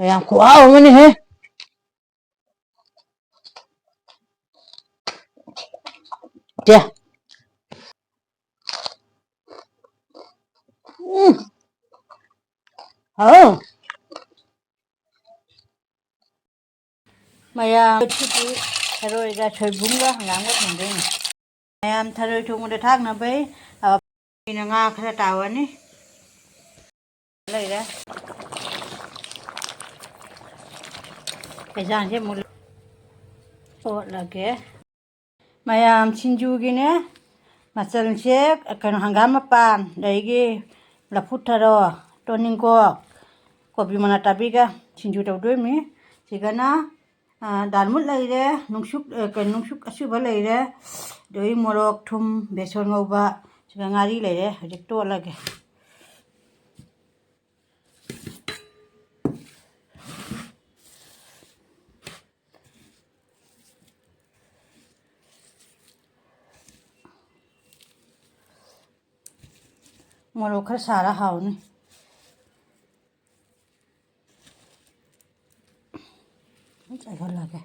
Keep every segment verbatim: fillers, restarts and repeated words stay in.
ꯌꯥꯝ ꯈꯨꯍꯥꯎ ꯑꯃꯅꯤꯍꯦ꯫ ꯆꯦ꯫ ꯎꯝ꯫ ꯍꯥꯎ꯫ ꯃꯌꯥꯝ ꯉꯁꯤꯗꯤ ꯊꯔꯣꯏꯒ ꯁꯣꯏꯕꯨꯝꯒ ꯍꯪꯒꯥꯝꯒ ꯊꯣꯡꯗꯣꯏꯅꯤ꯫ ꯃꯌꯥꯝ ꯊꯔꯣꯏ ꯊꯣꯡꯕꯗ ꯊꯥꯛꯅꯕꯩ, ꯑ, ꯑꯩꯅ ꯉꯥ ꯈꯔ ꯇꯥꯎꯔꯅꯤ꯫ ꯂꯩꯔꯦ꯫ ꯍꯩꯖꯥꯡꯁꯦ ꯑꯃꯨꯛ ꯑꯣꯠꯂꯒꯦ꯫ ꯃꯌꯥꯝ ꯁꯤꯡꯖꯨꯒꯤꯅꯦ, ꯃꯆꯜꯁꯦ ꯀꯩꯅꯣ, ꯍꯪꯒꯥꯝ ꯃꯄꯥꯟ, ꯑꯗꯒꯤ ꯂꯐꯨ ꯊꯔꯣ, ꯇꯣꯅꯤꯡꯀꯣꯛ, ꯀꯣꯕꯤ ꯃꯅꯥ ꯇꯥꯕꯤꯒ ꯁꯤꯡꯖꯨ ꯇꯧꯗꯣꯏꯅꯤ꯫ ꯁꯤꯒꯅ, ꯑ, ꯗꯥꯜꯃꯨꯠ ꯂꯩꯔꯦ, ꯅꯨꯡꯁꯨꯛ, ꯑ, ꯀꯩꯅꯣ, ꯅꯨꯡꯁꯨꯛ ꯑꯁꯨꯕ ꯂꯩꯔꯦ, ꯑꯗꯒꯤ ꯃꯣꯔꯣꯛ, ꯊꯨꯝ, ꯕꯦꯁꯣꯟ ꯉꯧꯕ, ꯁꯤꯒ ꯉꯥꯔꯤ ꯂꯩꯔꯦ꯫ ꯍꯧꯖꯤꯛ ꯇꯣꯠꯂꯒꯦ꯫ ꯃꯣꯔꯣꯛ ꯈꯔ ꯁꯥꯔ ꯍꯥꯎꯅꯤ꯫ ꯆꯥꯏꯁꯜꯂꯒꯦ꯫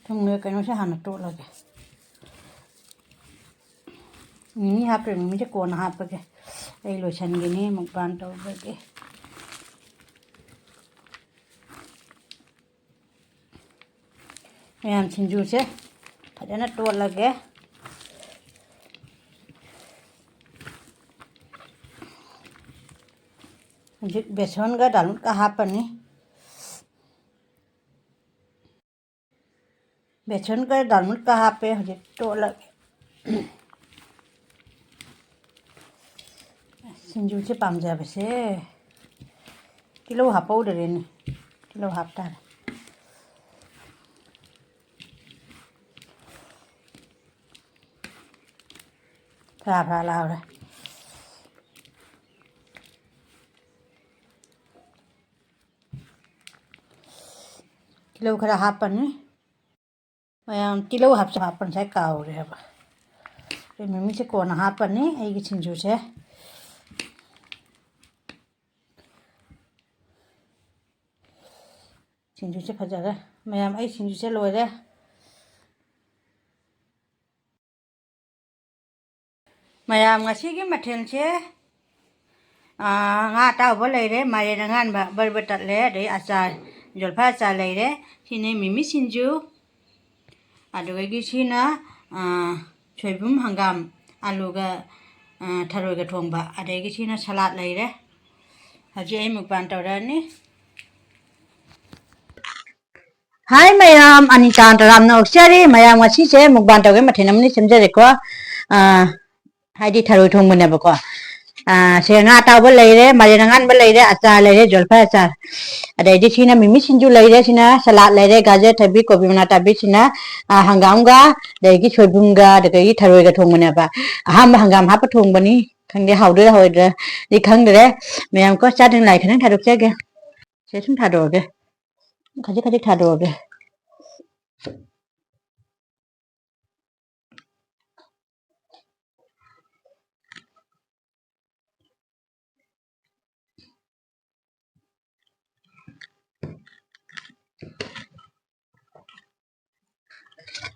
ꯊꯨꯝꯒ ꯀꯩꯅꯣꯁꯦ ꯍꯥꯟꯅ ꯇꯣꯠꯂꯒꯦ꯫ ꯃꯤꯃꯤ ꯍꯥꯞꯄꯦ, ꯃꯤꯃꯤꯁꯦ ꯀꯣꯟꯅ ꯍꯥꯞꯄꯒꯦ꯫ ꯑꯩ ꯂꯣꯏꯁꯟꯒꯤꯅꯤ ꯃꯨꯛꯕꯥꯡ ꯇꯧꯕꯒꯤ꯫ ꯃꯌꯥꯝ ꯁꯤꯡꯖꯨꯁꯦ ꯐꯖꯅ ꯇꯣꯠꯂꯒꯦ꯫ ꯍꯧꯖꯤꯛ ꯕꯦꯁꯣꯟꯒ ꯗꯥꯜꯃꯨꯠꯀ ꯍꯥꯞꯄꯅꯤ꯫ ꯕꯦꯁꯣꯟꯒ ꯗꯥꯜꯃꯨꯠꯀ ꯍꯥꯞꯄꯦ꯫ ꯍꯧꯖꯤꯛ ꯇꯣꯠꯂꯒꯦ꯫ ꯁꯤꯡꯖꯨꯁꯦ ꯄꯥꯝꯖꯕꯁꯦ꯫ ꯇꯤꯜꯍꯧ ꯍꯥꯞꯄꯧꯗꯔꯦꯅꯦ꯫ ꯇꯤꯜꯍꯧ ꯍꯥꯞꯇꯥꯔꯦ꯫ ꯐꯔꯥ ꯐꯔꯥ ꯂꯥꯎꯔꯦ꯫ ꯇꯤꯜꯍꯧ ꯈꯔ ꯍꯥꯞꯄꯅꯤ꯫ ꯃꯌꯥꯝ ꯇꯤꯜꯍꯧ ꯍꯥꯞꯁꯨ ꯍꯥꯞꯄ ꯉꯁꯥꯏ ꯀꯥꯎꯔꯦ ꯍꯥꯏꯕ꯫ ꯑꯩꯈꯣꯏ ꯃꯤꯃꯤꯁꯦ ꯀꯣꯟꯅ ꯍꯥꯞꯄꯅꯤ ꯑꯩꯒꯤ ꯁꯤꯡꯖꯨꯁꯦ꯫ ꯁꯤꯡꯖꯨꯁꯦ ꯐꯖꯔꯦ꯫ ꯃꯌꯥꯝ, ꯑꯩ ꯁꯤꯡꯖꯨꯁꯦ ꯂꯣꯏꯔꯦ꯫ ꯃꯌꯥꯝ, ꯉꯁꯤꯒꯤ ꯃꯊꯦꯜꯁꯦ, ꯑꯥ, ꯉꯥ ꯑꯇꯥꯎꯕ ꯂꯩꯔꯦ, ꯃꯥꯏꯔꯦꯟ ꯑꯉꯥꯟꯕ ꯕꯔ ꯕꯔ ꯇꯠꯂꯦ, ꯑꯗꯩ ꯑꯆꯥꯔ, ꯖꯣꯜꯐꯥꯏ ꯑꯆꯥꯔ ꯂꯩꯔꯦ꯫ ꯁꯤꯅꯤ ꯃꯤꯃꯤ ꯁꯤꯡꯖꯨ꯫ ꯑꯗꯨꯗꯒꯤ ꯁꯤꯅ, ꯑꯥ, ꯁꯣꯏꯕꯨꯝ, ꯍꯪꯒꯥꯝ, ꯑꯂꯨꯒ, ꯑꯥ, ꯊꯔꯣꯏꯒ ꯊꯣꯡꯕ꯫ ꯑꯗꯒꯤ ꯁꯤꯅ ꯁꯂꯥꯗ ꯂꯩꯔꯦ꯫ ꯍꯧꯖꯤꯛ ꯑꯩ ꯃꯨꯛꯕꯥꯡ ꯇꯧꯔꯛꯑꯅꯤ꯫ ꯍꯥꯏ ꯃꯌꯥꯝ, ꯑꯅꯤꯇꯥ ꯇꯔꯥꯝꯅ ꯑꯣꯛꯆꯔꯤ꯫ ꯃꯌꯥꯝ, ꯉꯁꯤꯁꯦ ꯃꯨꯛꯕꯥꯡ ꯇꯧꯒꯦ ꯃꯊꯦꯜ ꯑꯃꯅꯤ ꯁꯦꯝꯖꯔꯦꯀꯣ꯫ ꯑꯥ, ꯍꯥꯏꯗꯤ ꯊꯔꯣꯏ ꯊꯣꯡꯕꯅꯦꯕꯀꯣ꯫ ꯑꯥ, ꯁꯦ ꯉꯥ ꯑꯇꯥꯎꯕ ꯂꯩꯔꯦ, ꯃꯥꯏꯔꯦꯟ ꯑꯉꯥꯟꯕ ꯂꯩꯔꯦ, ꯑꯆꯥꯔ ꯂꯩꯔꯦ, ꯖꯣꯜꯐꯥꯏ ꯑꯆꯥꯔ꯫ ꯑꯗꯩꯗꯤ ꯁꯤꯅ ꯃꯤꯃꯤ ꯁꯤꯡꯖꯨ ꯂꯩꯔꯦ, ꯁꯤꯅ ꯁꯂꯥꯗ ꯂꯩꯔꯦ, ꯒꯥꯖꯔ, ꯊꯕꯤ, ꯀꯣꯕꯤ ꯃꯅꯥ ꯇꯥꯕꯤ, ꯁꯤꯅ, ꯑꯥ, ꯍꯪꯒꯥꯝꯒ, ꯑꯗꯒꯤ ꯁꯣꯏꯕꯨꯝꯒ, ꯑꯗꯒꯤ ꯊꯔꯣꯏꯒ ꯊꯣꯡꯕꯅꯦꯕ꯫ ꯑꯍꯥꯟꯕ ꯍꯪꯒꯥꯝ ꯍꯥꯞꯄ ꯊꯣꯡꯕꯅꯤ꯫ ꯈꯪꯗꯦ ꯍꯥꯎꯗꯣꯏꯔꯥ ꯍꯥꯎꯔꯣꯏꯗ꯭ꯔꯥ ꯗꯤ ꯈꯪꯗ꯭ꯔꯦ꯫ ꯃꯌꯥꯝ ꯀꯣ ꯆꯥꯗ꯭ꯔꯤꯉꯩ ꯂꯥꯏ ꯈꯤꯇꯪ ꯊꯥꯗꯣꯛꯆꯒꯦ꯫ ꯁꯦ ꯁꯨꯝ ꯊꯥꯗꯣꯛꯑꯒꯦ꯫ ꯈꯖꯤꯛ ꯈꯖꯤꯛ ꯊꯥꯗꯣꯛꯑꯒꯦ꯫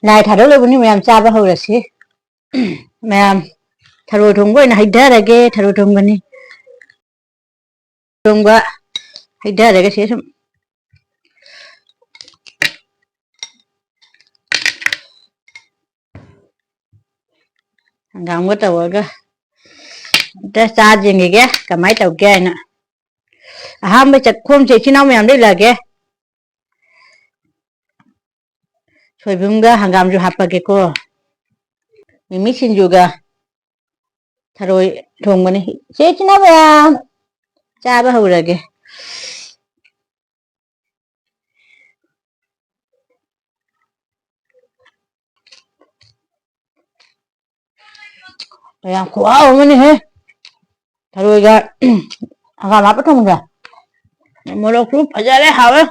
ꯂꯥꯏ ꯊꯥꯗꯣꯛ ꯂꯣꯏꯕꯅꯤ, ꯃꯌꯥꯝ ꯆꯥꯕ ꯍꯧꯔꯁꯤ꯫ ꯃꯌꯥꯝ, ꯊꯔꯣꯏ ꯊꯣꯡꯕ ꯑꯣꯏꯅ ꯍꯩꯊꯔꯒꯦ, ꯊꯔꯣꯏ ꯊꯣꯡꯕꯅꯤ꯫ ꯊꯣꯡꯕ ꯍꯩꯊꯔꯒꯦ ꯁꯤ ꯁꯨꯝ꯫ ꯍꯪꯒꯥꯝꯒ ꯇꯧꯔꯒ ꯑꯝꯇ ꯆꯥ ꯌꯦꯡꯈꯤꯒꯦ ꯀꯃꯥꯏꯅ ꯇꯧꯒꯦ ꯍꯥꯏꯅ꯫ ꯑꯍꯥꯟꯕ ꯆꯠꯈꯣꯝꯁꯦ ꯏꯆꯤꯟ ꯏꯅꯥꯎ ꯃꯌꯥꯝꯗ ꯏꯜꯂꯛꯑꯒꯦ꯫ ꯁꯣꯏꯕꯨꯝꯒ ꯍꯪꯒꯥꯝꯁꯨ ꯍꯥꯞꯄꯒꯦꯀꯣ꯫ ꯃꯤꯃꯤ ꯁꯤꯡꯖꯨꯒ ꯊꯔꯣꯏ ꯊꯣꯡꯕꯅꯤ꯫ ꯆꯦ ꯏꯆꯤꯟ ꯏꯅꯥꯎ ꯃꯌꯥꯝ ꯆꯥꯕ ꯍꯧꯔꯒꯦ꯫ ꯌꯥꯝ ꯈꯨꯍꯥꯎ ꯑꯃꯅꯤꯍꯦ꯫ ꯊꯔꯣꯏꯒ ꯍꯪꯒꯥꯝ ꯍꯥꯞꯄ ꯊꯣꯡꯕꯁꯦ꯫ ꯃꯣꯔꯣꯛꯁꯨ ꯐꯖꯔꯦ, ꯍꯥꯎꯋꯦ꯫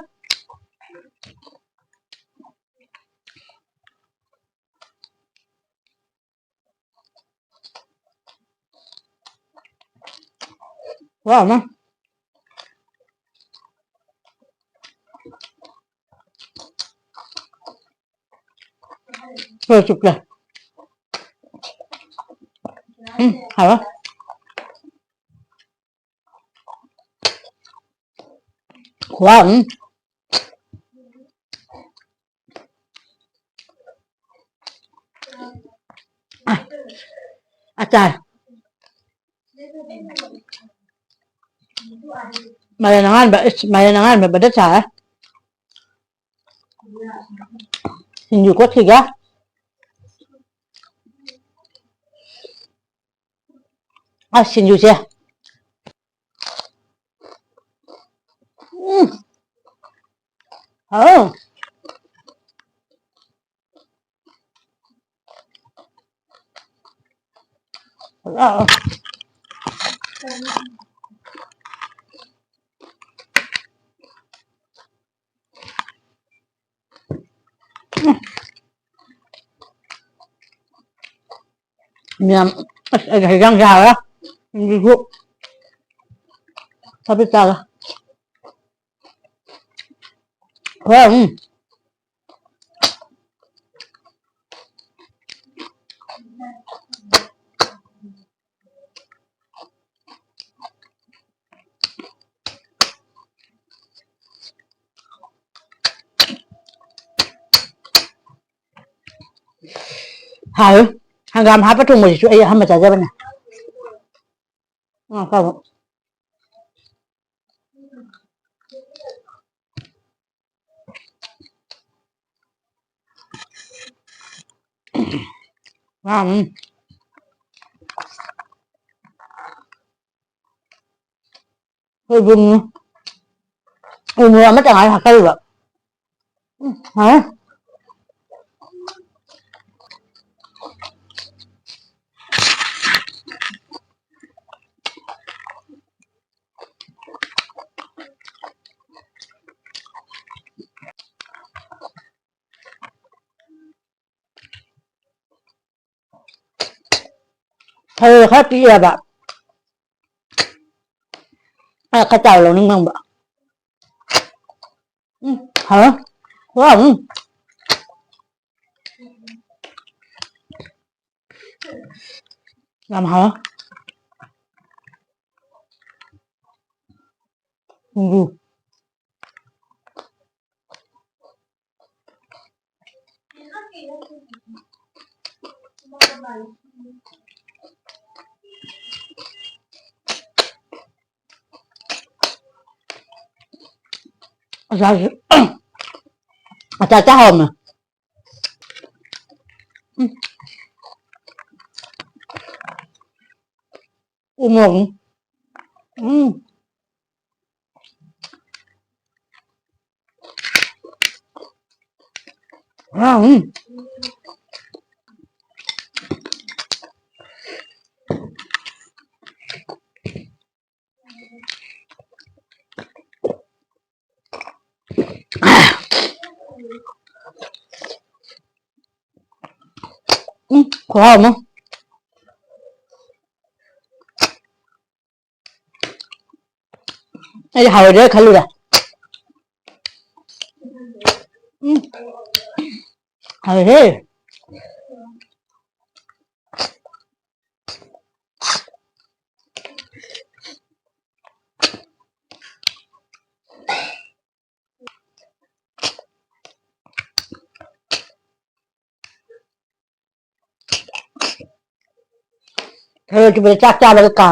ꯋꯥ ꯑꯃ꯫ ꯍꯣꯏ, ꯆꯨꯞꯂꯦ꯫ ꯎꯝ, ꯍꯥꯎꯋꯦ꯫ ꯈꯨꯍꯥꯎ ꯑꯃ꯫ ꯑ, ꯑꯆꯥꯔ꯫ ꯃꯥꯏꯔꯦꯟ ꯑꯉꯥꯟꯕ, ꯏꯁ, ꯃꯥꯏꯔꯦꯟ ꯑꯉꯥꯟꯕ ꯕꯗ ꯆꯥꯔꯦ꯫ ꯁꯤꯡꯖꯨ ꯀꯣꯠꯈꯤꯒꯦ꯫ ꯑꯁ, ꯁꯤꯡꯖꯨꯁꯦ꯫ ꯎꯝ꯫ ꯍꯥꯎ꯫ ꯍꯥꯎ꯫ ꯃꯌꯥꯝ, ꯑꯁ, ꯑꯩꯒꯤ ꯍꯩꯖꯥꯡꯁꯦ ꯍꯥꯎꯔꯦ꯫ ꯁꯤꯡꯖꯨꯁꯨ ꯊꯕꯤ ꯆꯥꯔꯦ꯫ ꯍꯣꯏ, ꯎꯝ꯫ ꯍꯥꯎꯋꯤ꯫ ꯍꯪꯒꯥꯝ ꯍꯥꯞꯄ ꯊꯣꯡꯕꯁꯤꯁꯨ ꯑꯩ ꯑꯍꯥꯟꯕ ꯆꯥꯖꯕꯅꯦ꯫ ꯉꯥ ꯑꯇꯥꯎꯕ꯫ ꯉꯥ ꯑꯃ꯫ ꯁꯣꯏꯕꯨꯝꯅꯤ꯫ ꯎ ꯃꯣꯔꯣꯛ ꯑꯃꯇ ꯉꯥꯏꯔꯦ ꯍꯥꯞꯀꯗꯧꯕ꯫ ꯎꯝ, ꯍꯥꯎꯔꯦ꯫ ꯊꯔꯣꯏ ꯈꯔ ꯄꯤꯛꯑꯦꯕ꯫ ꯑꯩ ꯈꯔ ꯆꯥꯎ ꯂꯧꯅꯤꯡ ꯃꯪꯕ꯫ ꯎꯝ, ꯍꯥꯎꯋꯦ꯫ ꯋꯥ, ꯎꯝ꯫ ꯌꯥꯝ ꯍꯥꯎꯋꯦ꯫ ꯁꯤꯡꯖꯨ꯫ ꯑꯆꯥꯔꯁꯦ, ꯑꯆꯥꯔ ꯆꯥ ꯍꯥꯎꯔꯝꯃꯦ꯫ ꯎꯝ꯫ ꯎ ꯃꯣꯔꯣꯛꯅꯤ꯫ ꯎꯝ꯫ ꯎꯝ꯫ ꯎꯝ, ꯈꯨꯍꯥꯎ ꯑꯃ꯫ ꯑꯩꯗꯤ ꯍꯥꯎꯔꯣꯏꯗ꯭ꯔꯥ ꯈꯜꯂꯨꯔꯦ꯫ ꯎꯝ꯫ ꯍꯥꯎꯋꯦꯍꯦ꯫ ꯊꯔꯣꯏ ꯆꯨꯞꯄꯗ ꯆꯥꯛ ꯆꯥꯕꯒ ꯀꯥ꯫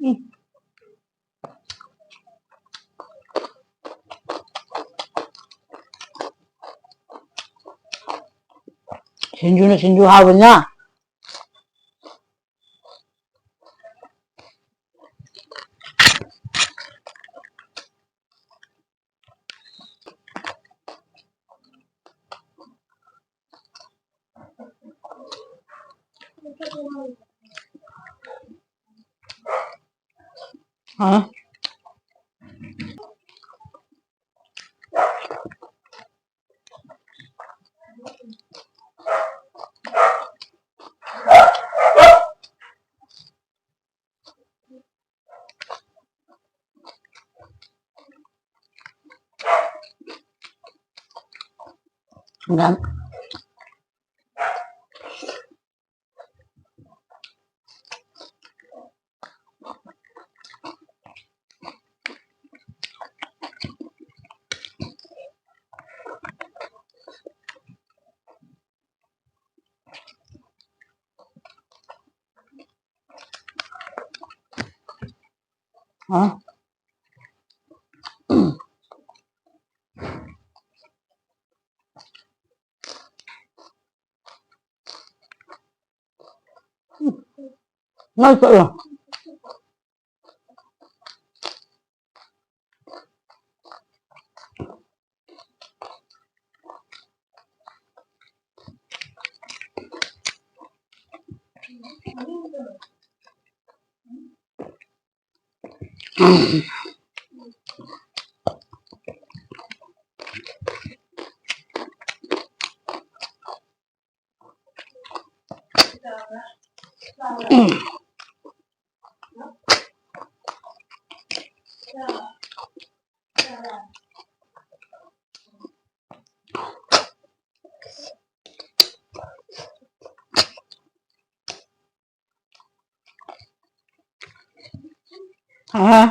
ꯎꯝ꯫ ꯁꯤꯡꯖꯨꯅ ꯁꯤꯡꯖꯨ ꯍꯥꯎꯕꯅꯤꯅ꯫ ꯍꯥ? ꯌꯥꯝ ꯍꯥ? ꯅꯪ ꯆꯠꯂꯣ꯫ ꯑꯥ꯫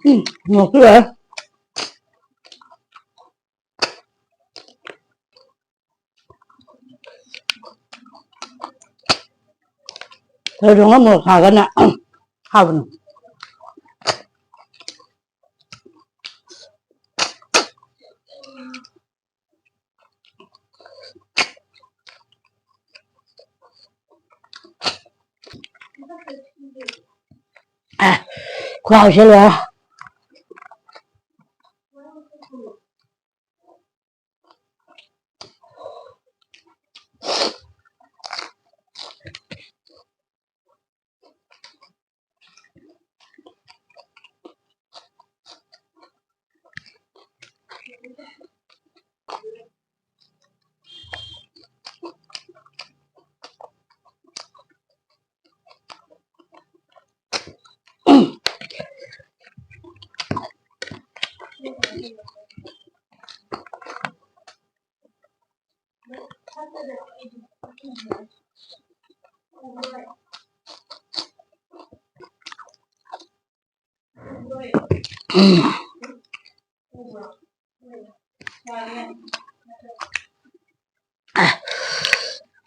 ꯎꯝ, ꯃꯣꯔꯣꯛꯁꯨ ꯂꯣꯏꯔꯦ꯫ ꯊꯣꯏꯗꯣꯡꯒ ꯃꯣꯔꯣꯛ ꯁꯥꯒꯅ ꯍꯥꯎꯕꯅꯤ꯫ ꯑꯦ, ꯈꯨꯍꯥꯎꯁꯦ ꯂꯣꯏꯔꯦ꯫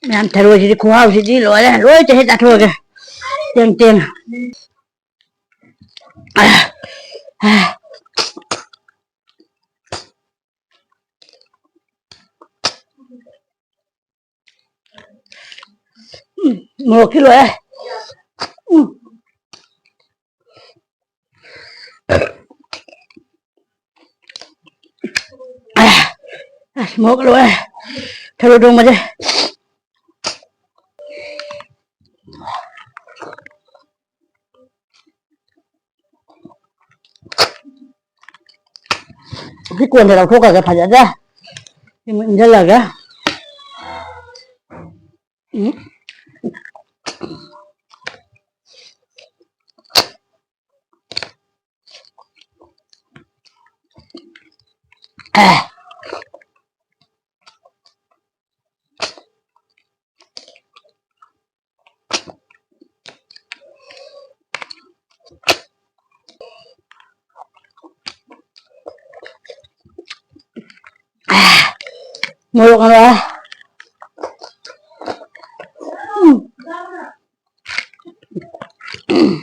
ꯃꯌꯥꯝ ꯊꯔꯣꯏꯁꯤꯗꯤ ꯈꯨꯍꯥꯎꯁꯤꯗꯤ ꯂꯣꯏꯔꯦ꯫ ꯂꯣꯏ ꯇꯍꯦ ꯆꯥꯊꯣꯛꯑꯒꯦ꯫ ꯇꯦꯡ ꯇꯦꯡ꯫ ꯎꯝ, ꯃꯣꯔꯣꯛꯁꯤ ꯂꯣꯏꯔꯦ꯫ ꯎꯝ꯫ ꯑꯁ, ꯃꯣꯔꯣꯛ ꯂꯣꯏꯔꯦ꯫ ꯊꯔꯣꯏ ꯊꯣꯡꯕꯁꯦ꯫ ꯁꯤ ꯀꯣꯟꯗ ꯂꯧꯊꯣꯛꯈ꯭ꯔꯒꯦ ꯐꯖꯅ꯫ ꯁꯤ ꯑꯃꯨꯛ ꯏꯪꯁꯤꯜꯂꯒ꯫ ꯎꯝ꯫ ꯃꯣꯔꯣꯛ ꯉꯧꯔꯦ꯫ ꯎꯝ꯫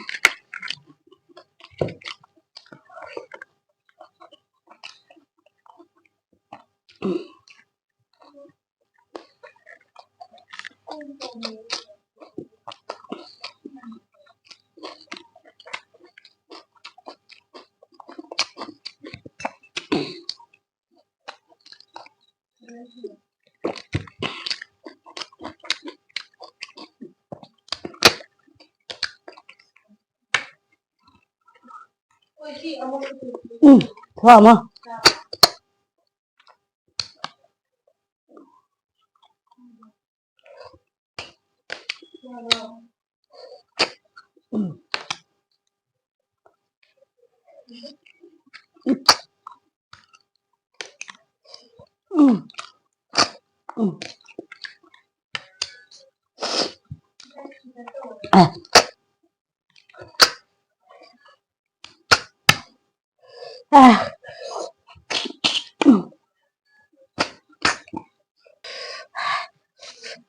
ꯎꯝ, ꯈꯨꯍꯥꯎ ꯑꯃ꯫ ꯎꯝ꯫ ꯎꯝ꯫ ꯑ꯫ ꯑ꯫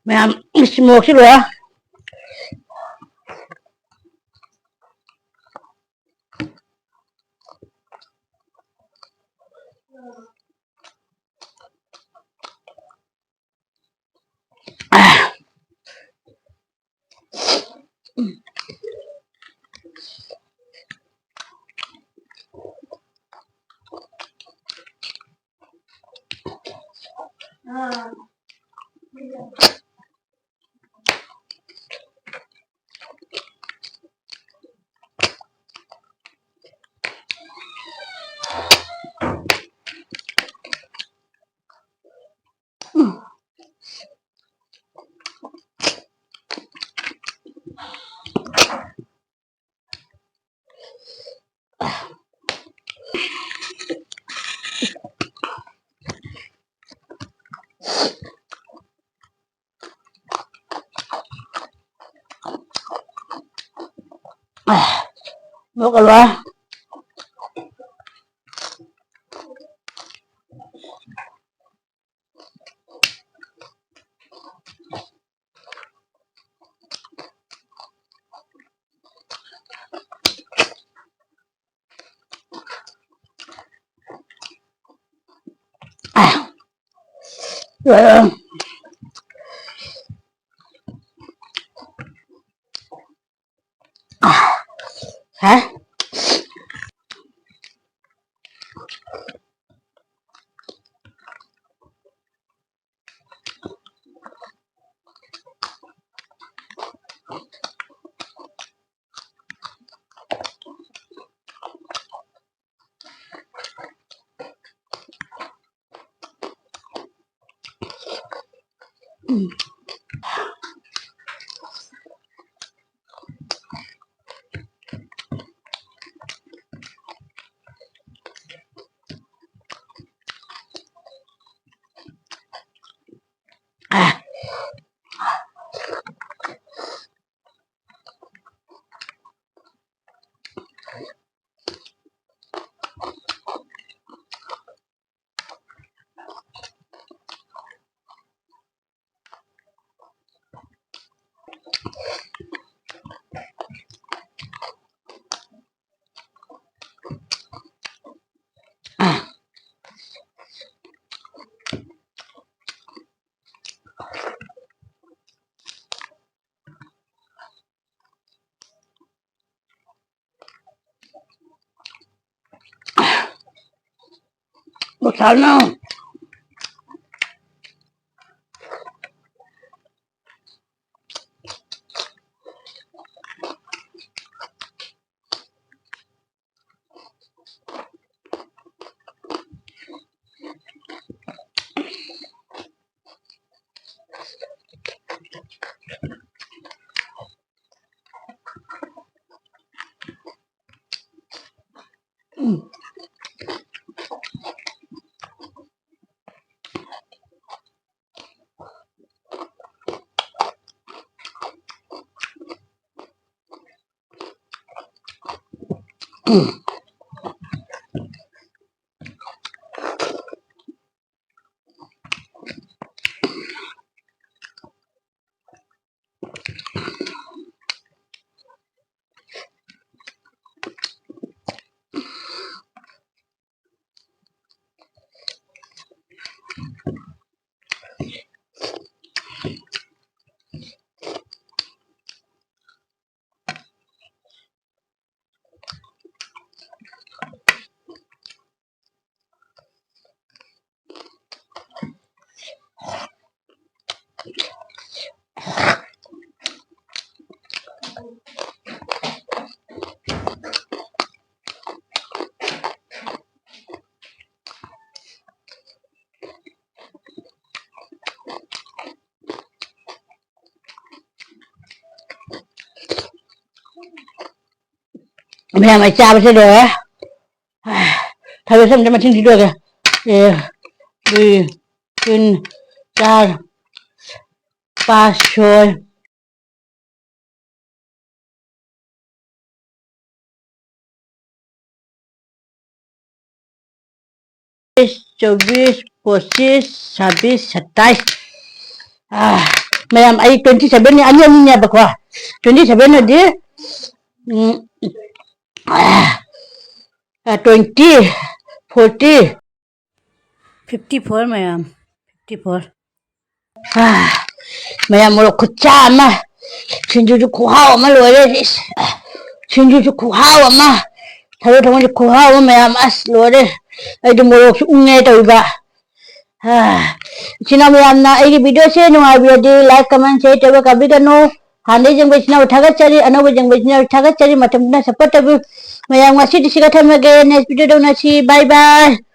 ꯃꯌꯥꯝ, ꯏꯁ, ꯃꯣꯔꯣꯛꯁꯤ ꯂꯣꯏꯔꯦ꯫ ꯃꯣꯔꯣꯛꯀ ꯂꯣꯏꯔꯦ꯫ ꯍꯥ? ꯆꯥꯅꯣ꯫ ꯃꯌꯥꯝ ꯑꯩ ꯆꯥꯕꯁꯦ ꯂꯣꯏꯔꯦ꯫ ꯊꯕꯤꯁꯦ ꯑꯝꯇ ꯃꯁꯤꯡ ꯊꯤꯗꯣꯛꯑꯒꯦ꯫ ꯑꯦ, ꯕꯤ, ꯇꯤꯟ, ꯆꯥꯔ, ꯄꯥꯁ, ꯁꯣꯏ꯫ ꯆꯧꯕꯤꯁ, ꯄꯣꯆꯤꯁ, ꯁꯥꯕꯤꯁ, ꯁꯠꯇꯥꯏꯁ꯫ ꯑꯥ, ꯃꯌꯥꯝ, ꯑꯩ twenty seven ꯅꯤ, ꯑꯅꯤ ꯑꯅꯤꯅꯦꯕꯀꯣ꯫ Twenty seven ꯑꯗꯤ, ꯎꯝ, ꯑꯥ, twenty, forty, fifty four ꯃꯌꯥꯝ, fifty four꯫ ꯑꯥ, ꯃꯌꯥꯝ ꯃꯣꯔꯣꯛ ꯈꯨꯠꯆꯥ ꯑꯃ, ꯁꯤꯡꯖꯨꯁꯨ ꯈꯨꯍꯥꯎ ꯑꯃ ꯂꯣꯏꯔꯦ꯫ ꯏꯁ, ꯁꯤꯡꯖꯨꯁꯨ ꯈꯨꯍꯥꯎ ꯑꯃ, ꯊꯔꯣꯏ ꯊꯣꯡꯕꯁꯨ ꯈꯨꯍꯥꯎ ꯑꯃ ꯃꯌꯥꯝ, ꯑꯁ ꯂꯣꯏꯔꯦ꯫ ꯑꯩꯗꯣ ꯃꯣꯔꯣꯛꯁꯨ ꯎꯪꯉꯦ ꯇꯧꯔꯤꯕ꯫ ꯍꯥ, ꯏꯆꯤꯟ ꯏꯅꯥꯎ ꯃꯌꯥꯝꯅ ꯑꯩꯒꯤ videoꯁꯦ ꯅꯨꯡꯉꯥꯏꯕꯤꯔꯗꯤ like, comment, share ꯇꯧꯕ ꯀꯥꯕꯤꯒꯅꯨ꯫ ꯍꯥꯟꯅꯗꯩ ꯌꯦꯡꯕ ꯏꯆꯤꯟ ꯏꯅꯥꯎ ꯊꯥꯒꯠꯆꯔꯤ, ꯑꯅꯧꯕ ꯌꯦꯡꯕ ꯏꯆꯤꯟ ꯏꯅꯥꯎ ꯊꯥꯒꯠꯆꯔꯤ, ꯃꯇꯝꯗꯨꯅ support ꯇꯧꯕꯤꯌꯨ꯫ ꯃꯌꯥꯝ ꯉꯁꯤꯗꯤ ꯁꯤꯒ ꯊꯝꯃꯒꯦ, next videoꯗ ꯎꯅꯁꯤ, bye bye꯫